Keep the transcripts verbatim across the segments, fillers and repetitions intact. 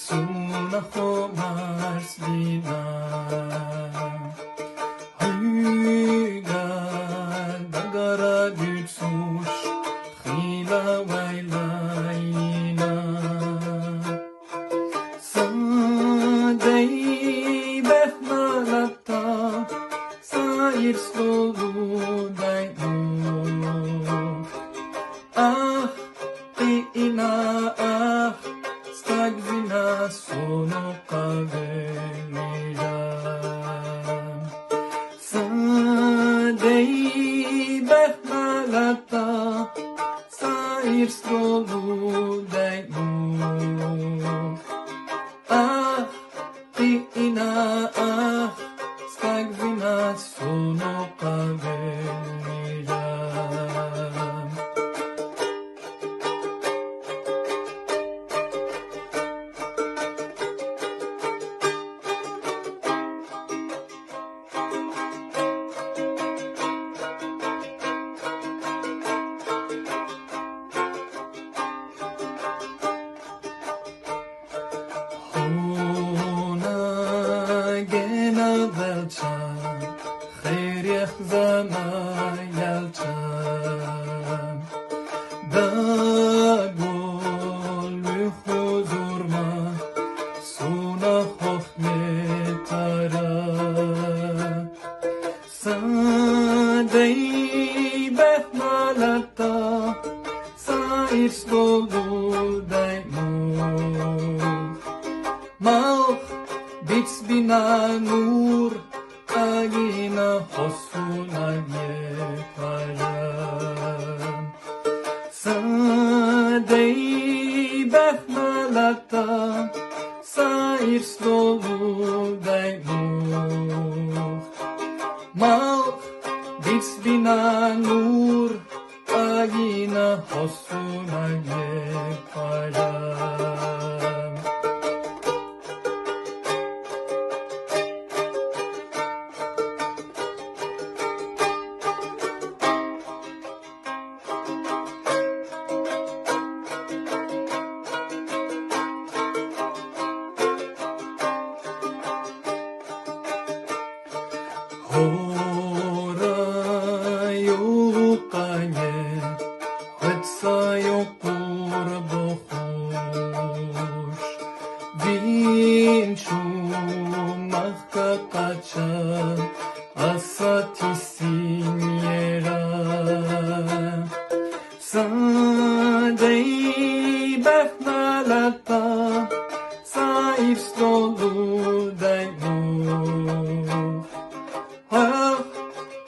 суна хомарс бина. Хьуьга дагара дуьйцуш хила вайлайна. Сан дай бехналатта, са ирс долу дайну. Ах, кхиъна, ах, стаг вина суна къавелира. Сан дай бехналатта, са ирс долу дайну. Ах, кхиъна, ах, стаг вина суна къавелира. Хьуна генадалча, херехъ заманалча, дагван вуьхузурма суна хьох метара. Сан дай бехналатта, са ирс долу дайну. Малх бицбина нур, къагина хьо суна метара. Сан дай бехналатта, са ирс долу дайну. Малх бицбина нур, къагина хьо суна метара. Хьора юкъане хӀуьт са юкъур бохуш, вин чу махка къача, аса тисинера. Сан дай бехналатта, са ирс долу дайну. Хьох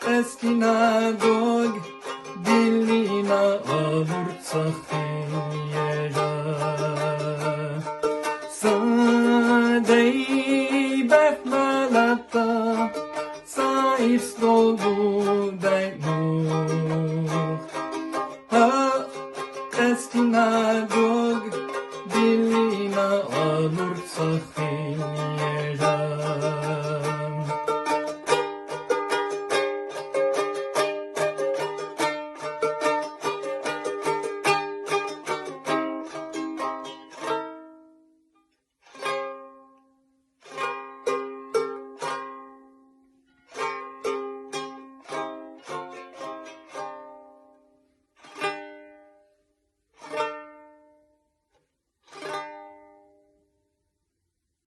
къестина дог, дилина алур ца хилера. Сан дай бехналатта, са ирс долу дайну. Хьох къестина дог, дилина алур ца хилера.